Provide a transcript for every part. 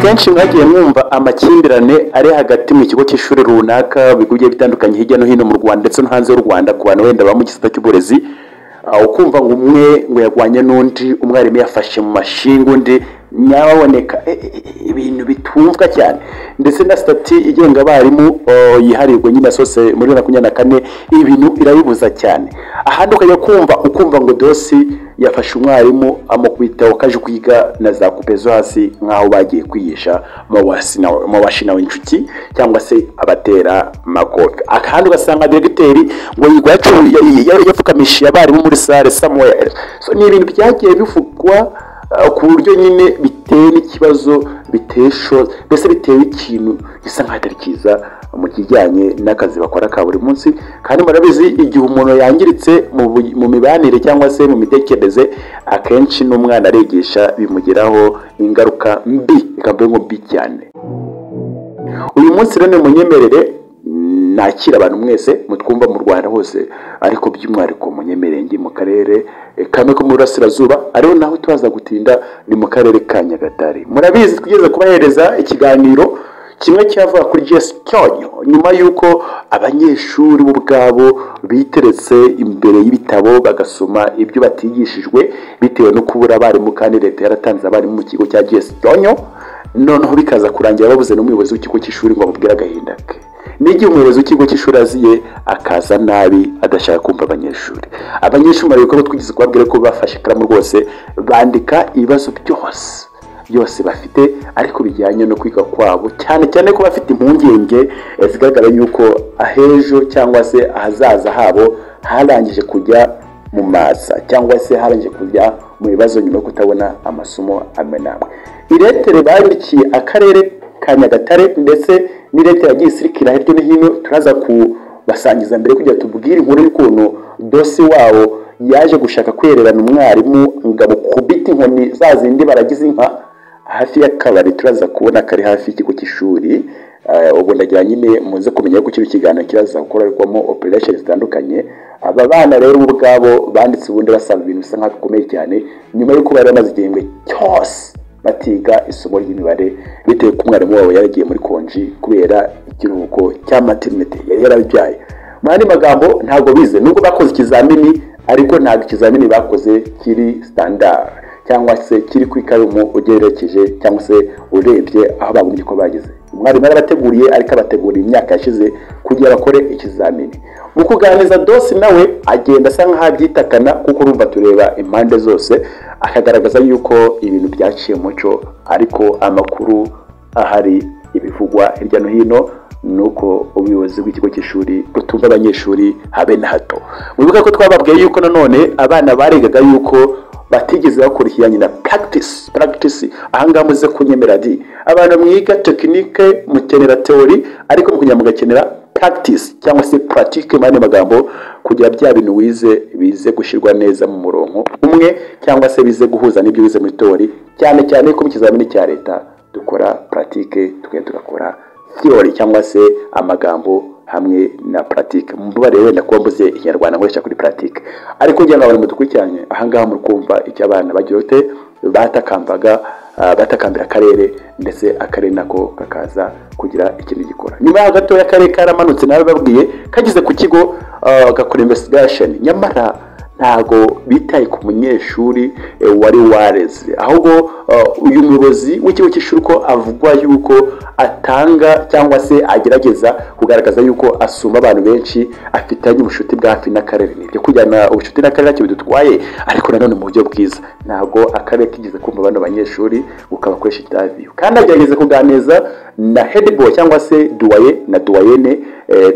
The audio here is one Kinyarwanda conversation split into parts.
Kenshi mwagiye mwumva amakimbirane ari hagati mu kigo cy'ishuri runaka, bigo bigiye bitandukanye hirya no hino mu Rwanda ndetse no hanze y'u Rwanda, ku bantu wenda baba mu gisata cy'uburezi, ukumva ngo umwe ngo yarwanye n'undi, umwarimu yafashe mu mashinga undi, nyaboneka ibintu bitumvwa cyane. Ndetse na statut igenga abarimu yiharirwa nyine sose muri 2024, ibintu irabibuza cyane. Ahandi ukajya kumva ukumva ngo DOS yafashe umwarimu amukubita kaje kwiga na za coupe zo hasi nk'aho bagiye kwigisha mawashi nawe inshuti cyangwa se abatera makofi. Ahandi ugasanga diregiteri ngo yigwa yapfukamishije abarimu muri salle somewhere. So ni ibintu byagiye bivugwa ku buryo nyine biteye n'ikibazo, biteye mbese bitewe ikintu gisa nk'aho atari cyiza mu kijyanye n'akazi bakora ka buri munsi. Kandi murabizi, igihe umuntu yangiritse mu mibanire cyangwa se mu mitekerereze, akenshi n'umwana arigisha bimugiraho ingaruka mbi, reka mvuge ngo mbi cyane. Uyu munsi rero munyemerere nakira abantu mwese mutwumva mu Rwanda hose, ariko by'umwihariko munyemerere ngi mu karere kamwe ko mu Burasirazuba, ariho naho tubaza gutinda, ni mu karere ka Nyagatare. Murabizi twigeze kubahereza ikiganiro kimwe cyavuga kuri GS Cyonyo, nyuma y'uko abanyeshuri bo ubwabo biteretse imbere y'ibitabo bagasoma ibyo batigishijwe bitewe no kubura abarimu, kandi leta yaratanze abarimu mu kigo cya GS Cyonyo, noneho bikaza kurangira babuze n'umuyobozi w'ikigo cy'ishuri ngo amubwire agahinda ke. N'igihe umuyobozi w'ikigo cy'ishuri aziye akaza nabi, adashaka kumva abanyeshuri. Abanyeshuri mu bikorwa twigeze kubabwira ko bafashe ikaramu rwose bandika ibibazo byose byose bafite, ariko bijyanye no kwiga kwabo, cyane cyane ko bafite impungenge zigaragara yuko ahejo cyangwa se ahazaza habo harangije kujya mu masa cyangwa se harangije kujya mu bibazo nyuma yo kutabona amasomo amwe n'amwe. Iretere bandikiye akarere ka Nyagatare ndetse n'iretere yagiye isirikira hirya no hino, turaza kubasangiza mbere kugira tubwire inkuru y'ukuntu DOS wabo yaje gushaka kwererana umwarimu ngo amukubite inkoni za zindi baragize inka hafi y'akabari, turaza kubona kari hafi y'ikigo cy'ishuri. Ubu ndagira nyine muze kumenya ko kino kiganiro kiraza gukorerwamo operation zitandukanye. Aba bana rero ubwabo banditse ubundi basaba ibintu bisa nkaho bikomeye cyane, nyuma y'uko bari bamaze igihembwe cyose batiga isomo ry'imibare bitewe ko umwarimu wabo yaragiye muri konji kubera ikiruhuko cya maternité, yari yarabyaye. Mu yandi magambo, ntabwo bize nubwo bakoze ikizamini, ariko ntabwo ikizamini bakoze kiri standard cyangwa se kiri ku ikaramu ugerekeje cyangwa se urebye aho bagombye ko bageze. Umwarimu yarabateguriye, ariko abateguriye imyaka yashize kugira bakore ikizamini. Mu kuganiriza DOS nawe agenda asa nkaho abyitakana, kuko urumva tureba impande zose, akagaragaza yuko ibintu byaciye muco, ariko amakuru ahari, ibivugwa hirya no hino, ni uko ubuyobozi bw'ikigo cy'ishuri butumva abanyeshuri habe na hato. Mwibuke ko twababwiye yuko nanone abana baregaga yuko batigeze bakora ikijyanye na practice. Practice ahangaha muze kunyemera di abantu mwiga technique mukenera theory, ariko mukugira mugakenera practice cyangwa se pratique, mu yandi magambo, kugira bya bintu wize bize gushyirwa neza mu murongo umwe cyangwa se bize guhuza n'ibyo wize muri theory, cyane cyane ko mu kizamini cya leta dukora pratique, tukajya tugakora theory cyangwa se amagambo hamwe na pratique. Mubare wenda kuba mbuze Ikinyarwanda nkoresha kuri pratique, ariko ngira ngo abantu mudukurikiranye ahangaha muri kumva icyo abana bagira ute batakambaga, batakambira akarere, ndetse akarere nako kakaza kugira ikintu gikora. Nyuma yaho gatoya akarere karamanutse, nawe babwiye kageze ku kigo gakora investigation, nyamara ntago bitaye ku munyeshuri wari wareze, ahubwo uyu muyobozi w'ikigo cy'ishuri ko avugwa yuko atanga cyangwa se agerageza kugaragaza yuko asumba abantu benshi, afitanye ubucuti bwa hafi n'akarere. Nibyo, kujyana ubucuti n'akarere ntacyo bidutwaye, ariko nanone mu buryo bwiza. Ntabwo akarere kigeze kumva bano banyeshuri ukabakoresha interview, kandi agerageza kuganiriza na head boy cyangwa se doyen na doyenne,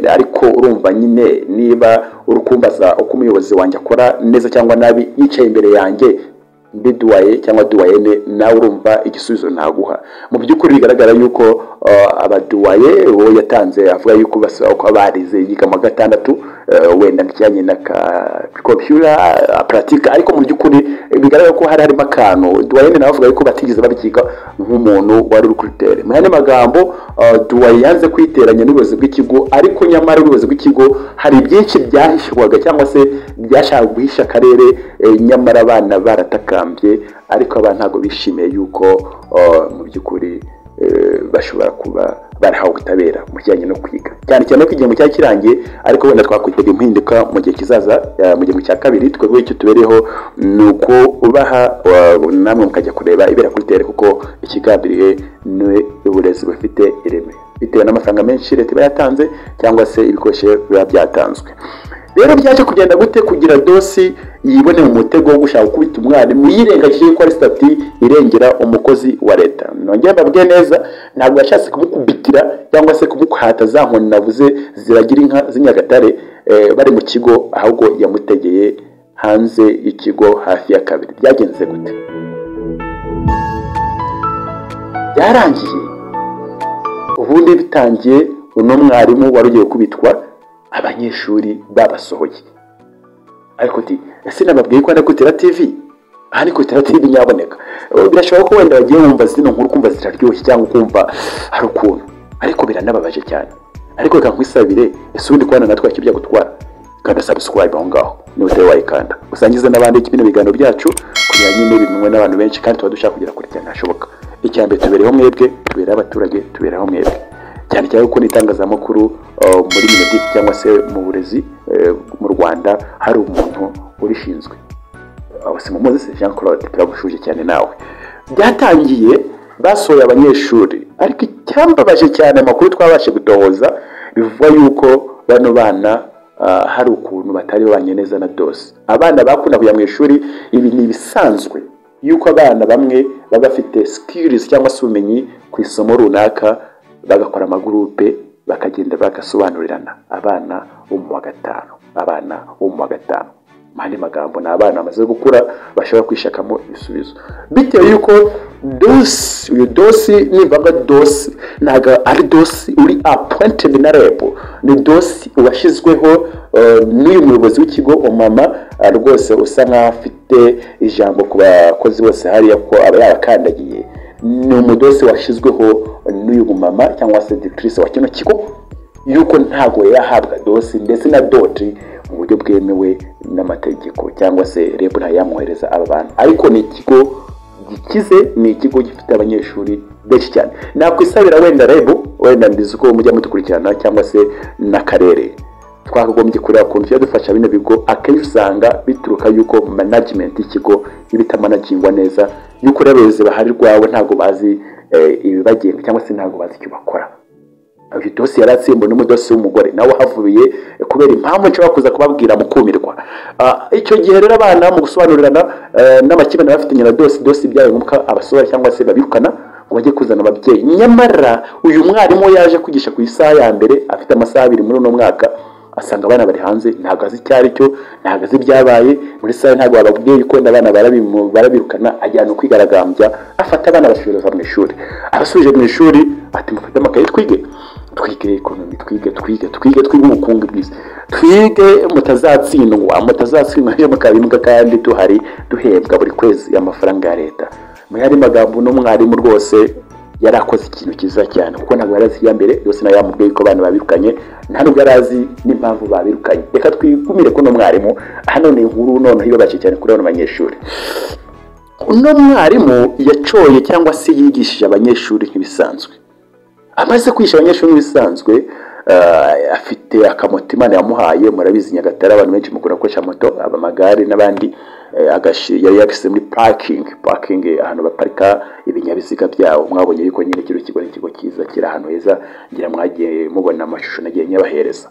ariko urumva nyine niba uri kumbaza uko umuyobozi wanjye akora neza cyangwa nabi yicaye imbere yanjye ndi doyen cyangwa doyenne, nawe urumva igisubizo naguha. Mu by'ukuri bigaragara yuko abadoyen bo yatanze avuga yuko basaba ko barize yiga mu wa gatandatu wenda kijyanye na ka computer pratique, ariko mu by'ukuri bigaragara ko hari harimo akantu. Doyenne nawe avuga yuko batigeze babyiga nk'umuntu wari uri kuri terrain. Mu yandi magambo, doyen yanze kwiteranya n'ubuyobozi bw'ikigo, ariko nyamara ubuyobozi bw'ikigo hari byinshi byahishwaga cyangwa se byashakaga guhisha akarere, nyamara abana baratakambye, ariko abana ntabwo bishimiye yuko mu by'ukuri bashobora kuba barahawe ubutabera mu bijyanye no kwiga, cyane cyane ko igihembwe cyari kirangiye, ariko wenda twakwitega impinduka mu gihe kizaza, mu gihembwe cya kabiri. Twebwe icyo tubereyeho ni uko ubaha namwe mukajya kureba ibera kuri terrain, kuko ikigambiriye ni uburezi bufite ireme, bitewe n'amafaranga menshi leta iba yatanze cyangwa se ibikoresho biba byatanzwe. Rero byaje kugenda gute kugira DOS yibone mu mutego wo gushaka gukubita umwarimu, yirengagije ko ari statut irengera umukozi wa leta? Nongera mbabwiye neza, ntabwo yashatse kumukubitira cyangwa se kumuhata za nkoni navuze ziragira inka z'Inyagatare bari mu kigo, ahubwo yamutegeye hanze y'ikigo hafi ya kabiri. Byagenze gute? Byarangiye ubundi bitangiye, uno mwarimu wari ugiye gukubitwa abanyeshuri babasohoye. Ariko uti: "Ese nababwiye ko ari kuri TV?" Aha ni kuri TV. Nyaboneka, birashoboka ko wenda bagiye wumva zino nkuru kumva ziraryoshye cyangwa ukumva hari ukuntu, ariko biranababaje cyane. Ariko reka nkwisabire, ese ubundi kubana natwe icyo byagutwara? Kanda subscribe aho ngaho niba utari wayikanda, usangize n'abandi bino biganiro byacu kugira nyine bimenywe n'abantu benshi, kandi tuba dushaka kugera kure cyane hashoboka. Icya mbere, tubereho mwebwe, tubereho abaturage, tubereho mwebwe cyane cyane kuko n'itangazamakuru muri MINEDUC cyangwa se mu burezi mu Rwanda hari umuntu urishinzwe. Aho si mumuzi se? Jean Claude, turagushuje cyane nawe. Byatangiye basohoye abanyeshuri, ariko icyambabaje cyane, amakuru twabashe gutohoza bivuga yuko bano bana hari ukuntu batari babanye neza na DOS. Abana bakunda kujya mu ishuri, ibi ni ibisanzwe yuko abana bamwe baba bafite skills cyangwa se ubumenyi ku isomo runaka, bagakora amagurupe, bakagenda bagasobanurirana. Abana bo mu wa gatanu, abana bo mu wa gatanu, mu yandi magambo ni abana bamaze gukura bashobora kwishakamo ibisubizo. Bitewe yuko DOS, uyu DOS, nibaga DOS ntabwo ari DOS uri appointed na REB, ni DOS washyizweho n'uyu muyobozi w'ikigo, umama rwose usa nkaho afite ijambo ku bakozi bose hariya, ko aba yabakandagiye. Ni umuDOS washyizweho n'uyu mumama cyangwa se directrice wa kino kigo, yuko ntabwo yahabwa DOS ndetse na dot mu buryo bwemewe n'amategeko, cyangwa se REB ntayamwohereza aba bantu. Ariko ni ikigo gikize, ni ikigo gifite abanyeshuri benshi cyane. Nakwisabira wenda REB, wenda mbizi ko mujya mudukurikirana, cyangwa se n'akarere, twakagombye kureba ukuntu tujya dufasha bino bigo. Akenshi usanga bituruka yuko management y'ikigo iba itamanagingwa neza, yuko rero abayobozi bahari rwawe ntabwo bazi ibibagenga cyangwa se ntabwo bazi icyo bakora. Uyu DOS yari atsimbuwe n'umuDOS w'umugore nawe uhavuye kubera impamvu nshobora kuza kubabwira mukumirwa. Icyo gihe rero abana mu gusobanurirana n'amakimbirane bafitanye na DOS, DOS byabaye ngombwa abasohora cyangwa se babirukana ngo bajye kuzana ababyeyi. Nyamara uyu mwarimu yaje kwigisha ku isaha ya mbere, afite amasaha 2 muri uno mwaka, asanga abana bari hanze, ntabwo azi icyo ari cyo, ntabwo azi ibyabaye muri salle, ntabwo bababwiye ko wenda abana barabirukana. Ajyana kwigaragambya, afata abana abasubiza mu ishuri. Abasubije mu ishuri ati: "Mufate amakaye twige, twige economy, twige, twige, twige, twige ubukungu bwiza, twige, mutazatsindwa, mutazatsindwa ejo mukaba imbwa kandi tuhari duhembwa buri kwezi amafaranga ya leta." Mu yandi magambo, uno mwarimu rwose yari akoze ikintu cyiza cyane, kuko ntabwo yari azi iya mbere yose nawe yamubwiye ko abana babirukanye, nta nubwo yari azi n'impamvu babirukanye. Reka twigumire ko uno mwarimu hano ni inkuru noneho ibabaje cyane kuri bano banyeshuri. Uno mwarimu yacoye cyangwa se yigishije abanyeshuri nk'ibisanzwe. Amaze kwigisha abanyeshuri nk'ibisanzwe, afite akamoto Imana yamuhaye. Murabizi, Nyagatare abantu benshi mukunda gukoresha moto, abamagare n'abandi. Yari yagashyize muri parking, parking ahantu baparika ibinyabiziga byabo. Mwabonye yuko nyine kino kigo ni ikigo cyiza kiri ahantu heza, ngira mwagiye mubona amashusho nagiye nyabahereza.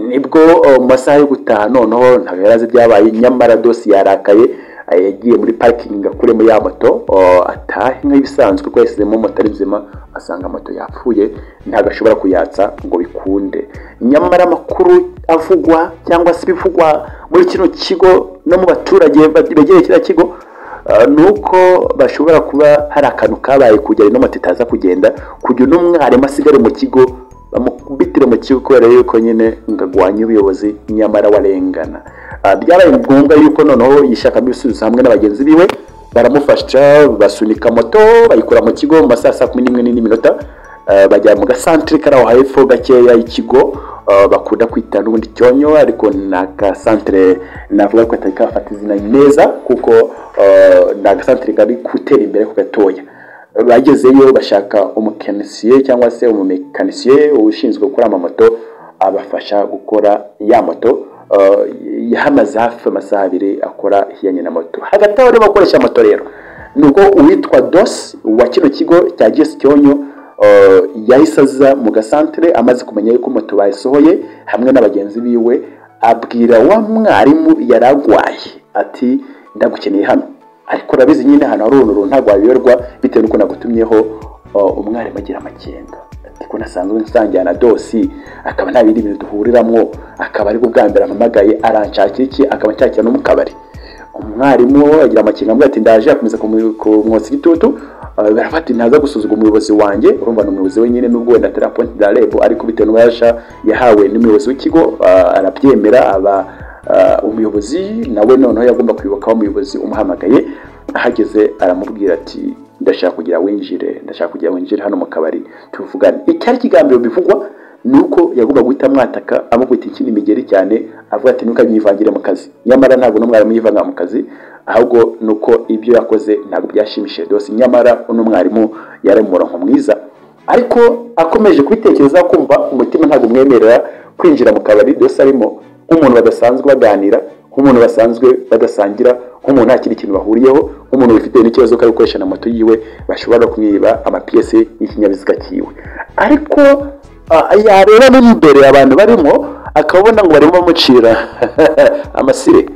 Nibwo mu masaha yo gutaha noneho ntabwo yari azi ibyabaye, nyamara DOS yarakaye, yagiye muri parking akuremo ya moto, atahe nk'ibisanzwe, kuko yasizemo moto ari nzima, asanga moto yapfuye, ntabwo ashobora kuyatsa ngo bikunde. Nyamara amakuru avugwa cyangwa se ibivugwa muri kino kigo no mu baturage begereye kiriya kigo ni uko bashobora kuba hari akantu kabaye kugira ino moto itaza kugenda, kugira uno mwarimu asigare mu kigo, bamukubitire mu kigo kubera yuko nyine ngo agwanye ubuyobozi, nyamara warengana. Byabaye ngombwa yuko noneho yishakamo ibisubizo hamwe na bagenzi biwe, baramufasha, basunika moto bayikura mu kigo mu masaha 11:30 bajya mu gasantere kari aho hepfo gakeya y'ikigo, bakunda kwita n'ubundi Cyonyo, ariko ni agasantere navuga ko katari kafata izina neza, kuko ni agasantere kari gutera imbere ku gatoya. Bagezeyo bashaka umukenisiye cyangwa se umumekanisiye ushinzwe gukora amamoto, abafasha gukora ya moto. Yahamaze hafi amasaha 2 akora ijyanye na moto. Hagati aho barimo bakoresha moto rero, nubwo uwitwa Dos wa kino kigo cya GS Cyonyo yahise aza mu gasantere amaze kumenya yuko moto bayisohoye hamwe n'abagenzi biwe, abwira wa mwarimu yaragwaye ati ndagukeneye hano, ariko urabizi nyine hano hari uruntu ntabwo wabiyorwa bitewe n'uko nagutumyeho. Umwarimu agira amakenga ati ko nasanzwe nsangira na Dosi, akaba nta bindi bintu duhuriramo, akaba aribwo bwa mbere ampamagaye, aranshakira iki, akaba anshakira no mu kabari. Umwarimu agira amakenga amubwira ati ndaje, akomeza kumwotsa igitutu. Barafata ntaza gusuzugura umuyobozi wanjye, urumva ni umuyobozi wenyine nubwo wenda atari appointed na REB, ariko bitewe n'ububasha yahawe n'umuyobozi w'ikigo arabyemera, aba umuyobozi nawe noneho yagomba kwibuka umuyobozi umuhamagaye. Ahageze aramubwira ati ndashaka kugira winjire, ndashaka kugira winjire hano mu kabari tuvugane. Icyari kigambiriwe bivugwa nuko yagomba guhita amwataka, amukubita ikindi migeri cyane, avuga ati ntukanyivangire mu kazi. Nyamara ntabwo n'umwarimu yivanga mu kazi, ahubwo nuko ibyo yakoze ntabwo byashimishije Dosi. Nyamara uno mwarimu yari umurongo mwiza, ariko akomeje kubitekereza kumva umutima ntabwo umwemerera kwinjira mu kabari Dosi arimo, nk'umuntu badasanzwe baganira, nk'umuntu basanzwe badasangira, nk'umuntu nta kindi kintu bahuriyeho, nk'umuntu wifite n'ikibazo ko ari gukoresha na moto yiwe, bashobora kumwiba amapiyese y'ikinyabiziga cyiwe. Ariko yareba n'imbere abantu barimo akabona ngo barimo bamucira amasire,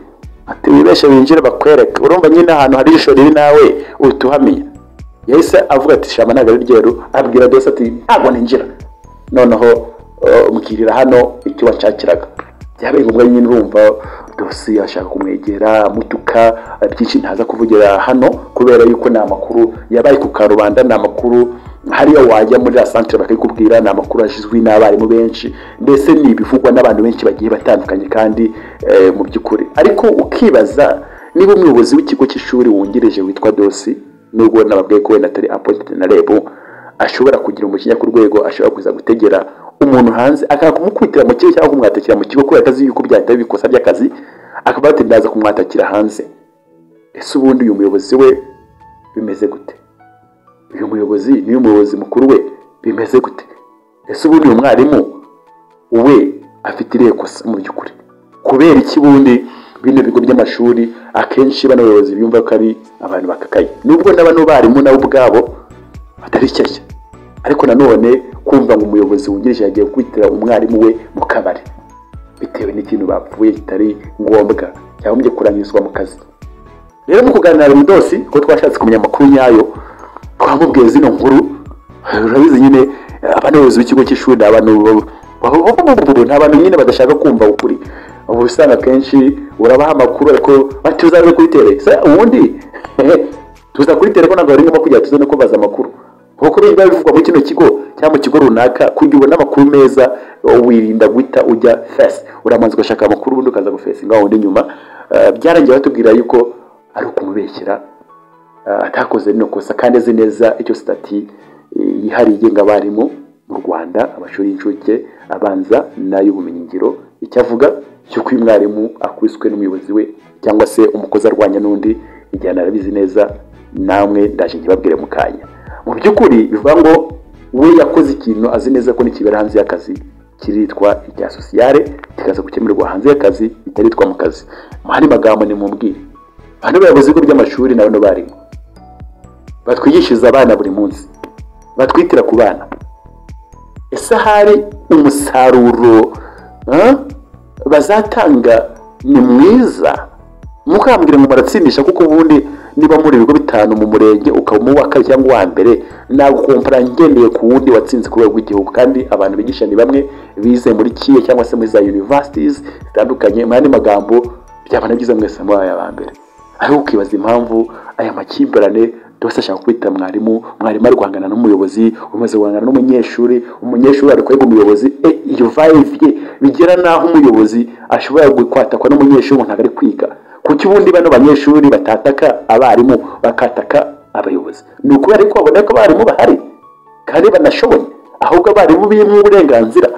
ati wibeshe winjire bakwereke. Urumva nyine ahantu hari ijisho riri nawe uhita uhamenya. Yahise avuga ati shama ntabwo ari ryeru, abwira Dosi ati ntabwo ninjira, noneho mbwirira hano icyo wanshakiraga. Byabaye ngombwa nyine, urumva Dosi ashaka kumwegera amutuka byinshi ntaza kuvugira hano kubera yuko ni amakuru yabaye ku karubanda, ni amakuru hariyo wajya muri la centre bakayikubwira, ni amakuru azwi n'abarimu benshi, mbese ni ibivugwa n'abantu benshi bagiye batandukanye kandi mu by'ukuri. Ariko ukibaza niba umuyobozi w'ikigo cy'ishuri wungirije witwa Dosi, nubwo nababwiye ko wenda atari appointed na REB, ashobora kugira umujinya ku rwego ashobora kuza gutegera umuntu hanze akaba kumukubitira mu kigo cyangwa kumwatakira mu kigo, kubera atazi yuko byahita bikosa by'akazi, akaba ati ndaza kumwatakira hanze. Ese ubundi uyu muyobozi we bimeze gute? Uyu muyobozi niyo muyobozi mukuru we bimeze gute? Ese ubundi uyu mwarimu we afite irihe kosa mu by'ukuri? Kubera iki bundi bino bigo by'amashuri akenshi bano bayobozi biyumva ko ari abantu bakakaye, nubwo n'abano barimu nabo ubwabo batari shyashya, ariko nanone kumva ngo umuyobozi wungirije yagiye kwitira umwarimu we mu kabari bitewe n'ikintu bapfuye kitari ngombwa cyagombye kurangirizwa mu kazi. Rero mu kuganira na Dosi ko twashatse kumenya amakuru nyayo, twamubwiye zino nkuru. Urabizi nyine abayobozi b'ikigo cy'ishuri abantu ni abantu nyine badashaka kumva ukuri, ubu usanga akenshi urabaha amakuru ariko bati uzaze kuri tere. Se ubundi tuza kuri tere ko ntabwo ari ngombwa kugira tuze no kubaza amakuru, kuko biba bivugwa muri kino kigo cyangwa mu kigo runaka. Kugira ubone amakuru meza wirinda guhita ujya face, uramanza ugashaka amakuru ubundi ukaza gufesinga wundi nyuma. Byarangiye batubwira yuko ari ukumubeshyera, atakoze rino kosa kandi azi neza icyo sitati yihariye igenga abarimu mu Rwanda, amashuri y'incuke, abanza n'ay'ubumenyingiro, icyo avuga cy'uko uyu mwarimu akubiswe n'umuyobozi we cyangwa se umukozi arwanya n'undi, igihano arabizi neza, namwe ndaje nkibabwire mu kanya. Mu by'ukuri bivuga ngo we yakoze ikintu azi neza ko nikibera hanze y'akazi kiritwa icya sosiyale, kikaza gukemurirwa hanze y'akazi bitaritwa mu kazi. Mu handi magambo ni mumbwire, bano bayobozi b'ibigo by'amashuri na bano barimu batwigishiriza abana buri munsi, batwitira ku bana, ese hari umusaruro bazatanga ni mwiza? Mukambwira ngo muratsindisha, kuko ubundi niba muri ibigo 5 mu murenge ukaba uwa kabiri cyangwa uwa mbere, nagukompara ngendeye ku wundi watsinze ku rwego rw'igihugu. Kandi abantu bigisha ni bamwe bize muri KIE cyangwa se muri za universities zitandukanye. Mu yandi magambo byaba na byiza mwese mubaye aba mbere. Ariko ukibaza impamvu aya makimbirane Dosi ashaka kwita mwarimu, mwarimu ari guhangana n'umuyobozi, umaze guhangana n'umunyeshuri, umunyeshuri ari kwega umuyobozi, iyo vibe bigera naho umuyobozi ashobora gukwatakwa n'umunyeshuri ngo ntabwo ari kwiga. Kuki ubundi bano banyeshuri batataka abarimu bakataka abayobozi? Ni ukubera ko babona ko abarimu bahari kandi banashoboye, ahubwo abarimu bimwe uburenganzira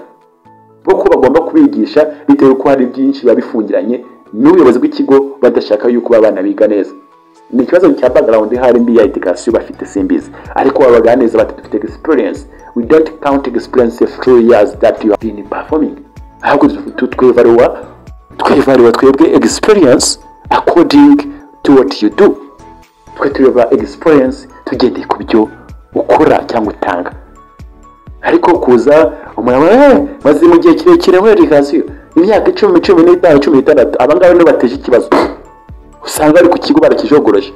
bwo ko bagomba kubigisha bitewe ko hari byinshi biba bifungiranye n'ubuyobozi bw'ikigo badashaka yuko abana biga neza. Ni ikibazo cya background ihari mbi ya education bafite, simbizi. Ariko babaganiriza bati: "Dufite experience. We don't count experience through years that you have been performing." Ahubwo twevaluwa twebwe experience according to what you do. Twe tureba experience tugendeye ku byo ukora cyangwa utanga. Ariko kuza umuntu maze mu gihe kirekire muri education, imyaka 10, 15, 16, abangaba nibo bateje ikibazo. Usanga bari ku kigo barakijogoroje,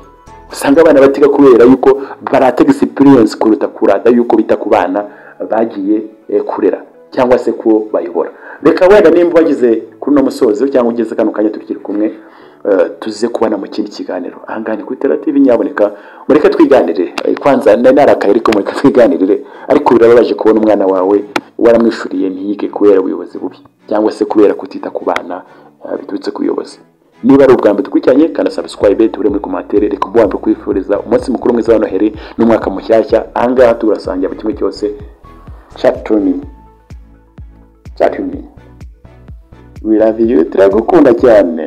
usanga abana batiga kubera yuko barata experience kuruta kurata yuko bita ku bana bagiye kurera cyangwa se ko bayobora. Reka wenda nimba bageze kuri uno musozo cyangwa ugeze kano kanya tukiri kumwe, tuze kubana mu kindi kiganiro ahangaha ni kuri Tera TV. Nyaboneka mureke twiganire. Kwanza nari narakaye, ariko mureke twiganirire. Ariko birababaje kubona umwana wawe waramwishuriye ntiyige kubera ubuyobozi bubi cyangwa se kubera kutita ku bana biturutse ku buyobozi. Niba ari ubwa mbere dukurikiranye, kanda subscribe, tubure muri commentaire. Reka mbuwambe kwifuriza umunsi mukuru mwiza wa Noheli n'umwaka mushyashya. Ahangaha turasangira buri kimwe cyose. Chat to me, chat to me. We love you, turagukunda cyane.